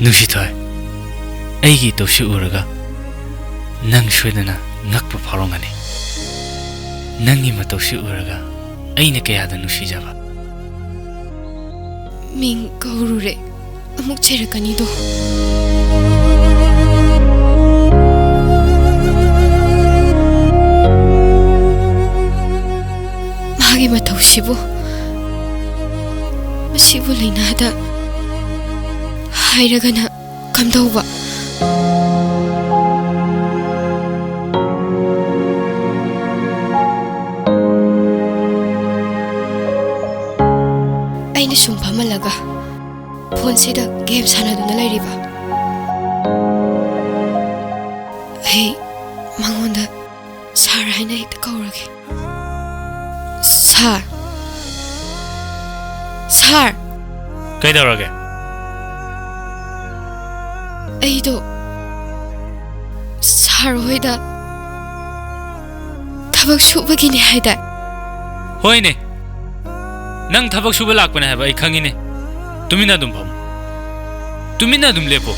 ꯅꯨꯡꯁꯤꯊꯣꯏ, ꯑꯩꯒꯤ ꯏꯇꯧꯁꯤ ꯎꯔꯒ ꯅꯪ ꯁꯣꯏꯗꯅ ꯉꯛꯄ ꯐꯥꯎꯔꯝꯒꯅꯤ꯫ ꯅꯪꯒꯤ ꯃꯇꯧꯁꯤ ꯎꯔꯒ ꯑꯩꯅ ꯀꯌꯥꯗ ꯅꯨꯡꯁꯤꯖꯕ꯫ ꯃꯤꯡ ꯀꯧꯔꯨꯔꯦ, ꯑꯃꯨꯛ ꯆꯩꯔꯛꯀꯅꯤꯗꯣ꯫ ꯃꯥꯒꯤ ꯃꯇꯧꯁꯤꯕꯨ, ꯃꯁꯤꯕꯨ ꯂꯩꯅꯥꯗ ꯍꯥꯏꯔꯒꯅ ꯀꯝꯗꯧꯕ? ꯑꯩꯅ ꯁꯨꯝ ꯐꯝꯍꯜꯂꯒ ꯐꯣꯟꯁꯤꯗ ꯒꯦꯝ ꯁꯥꯟꯅꯗꯨꯅ ꯂꯩꯔꯤꯕ꯫ ꯑꯩ ꯃꯉꯣꯟꯗ ꯁꯥꯔ ꯍꯥꯏꯅ ꯍꯦꯛꯇ ꯀꯧꯔꯒꯦ꯫ ꯁꯥꯔ꯫ ꯁꯥꯔ꯫ ꯀꯩꯗꯧꯔꯒꯦ? ꯑꯩꯗꯣ ꯁꯥꯔ ꯍꯣꯏꯗ ꯊꯕꯛ ꯁꯨꯕꯒꯤꯅꯦ ꯍꯥꯏꯗꯥꯏ? ꯍꯣꯏꯅꯦ, ꯅꯪ ꯊꯕꯛ ꯁꯨꯕ ꯂꯥꯛꯄꯅꯦ ꯍꯥꯏꯕ ꯑꯩ ꯈꯪꯉꯤꯅꯦ꯫ ꯇꯨꯃꯤꯟꯅ ꯑꯗꯨꯝ ꯐꯝꯃꯨ, ꯇꯨꯃꯤꯟꯅ ꯑꯗꯨꯝ ꯂꯦꯞꯄꯨ꯫